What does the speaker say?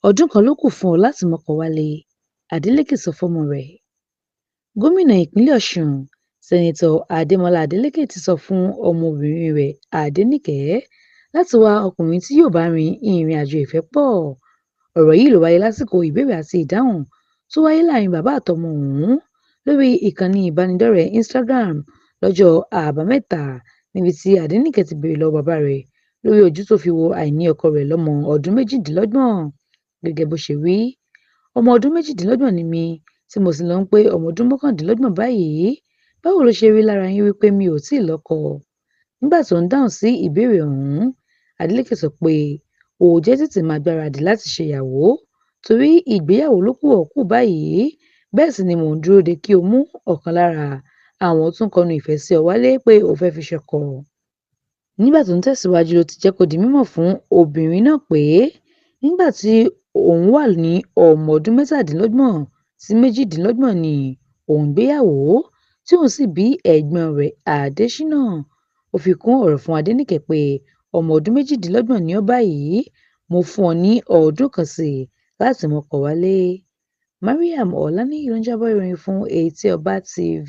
Ọdún kan ló kù fún ọ láti mọ́kọ wálé, Adeleke sọ fọ́mọ rẹ̀. Gómìnà ìpínlẹ̀ Ọ̀ṣun, Sẹ́nẹ́tọ̀ Adémọ́lá Adélékè ti sọ fún ọmọbìnrin rẹ̀ Adéníkẹ láti wá ọkùnrin tí yóò bá rin ìrìnàjò ìfẹ́ pọ̀. Ọ̀rọ̀ yìí ló wáyé lásìkò ìbéèrè àti ìdáhùn tó wáyé láàárín bàbá àtọmọ ọ̀hún lórí ìkànnì ìbánidọ́rẹ̀ẹ́ Instagram lọ́jọ́ Àbámẹ́ta níbi tí Adéníkẹ ti béèrè lọ́wọ́ bàbá rẹ̀ lórí ojú tó fi wo àìní ọkọ rẹ̀ lọ́mọ ọdún 28. Gẹ́gẹ́ bó ṣe wí, ọmọ ọdún 28 ni mí tí mo sì ń lọ pé ọmọ ọdún 29 báyìí, báwo ló ṣe rí lára yín wípé mi ò tíì lọ́kọ? Nígbà tó ń dáhùn sí ìbéèrè ọ̀hún, Adélékè sọ pé ó jẹ́ tètè máa gbáradì láti ṣèyàwó torí ìgbéyàwó ló kù ọ́ kù báyìí, bẹ́ẹ̀ sì ni mò ń dúró de kí o mú ọ̀kan lára àwọn tó ń kọnu ìfẹ́ sí ọ wálé pé o fẹ́ fi ṣọkọ. Nígbà tó ń tẹ̀síwájú ló ti jẹ́ kó di mímọ̀ fún obìnrin náà pé nígbà tí òun wà ní ọmọ ọdún 27 sí 28 ni òun gbéyàwó tí òun sì bí ẹ̀gbọ́n-ọn rẹ̀ Adéṣínà. Ó fi kún ọ̀rọ̀ fún Adéníkẹ pé ọmọ ọdún 28 ni ọ́ báyìí, mo fún ọ ní ọdún kan sí i láti mọ́kọ wálé. Maryam Ọláníyì ló ń jábọ̀ ìròyìn fún Etí Ọba TV.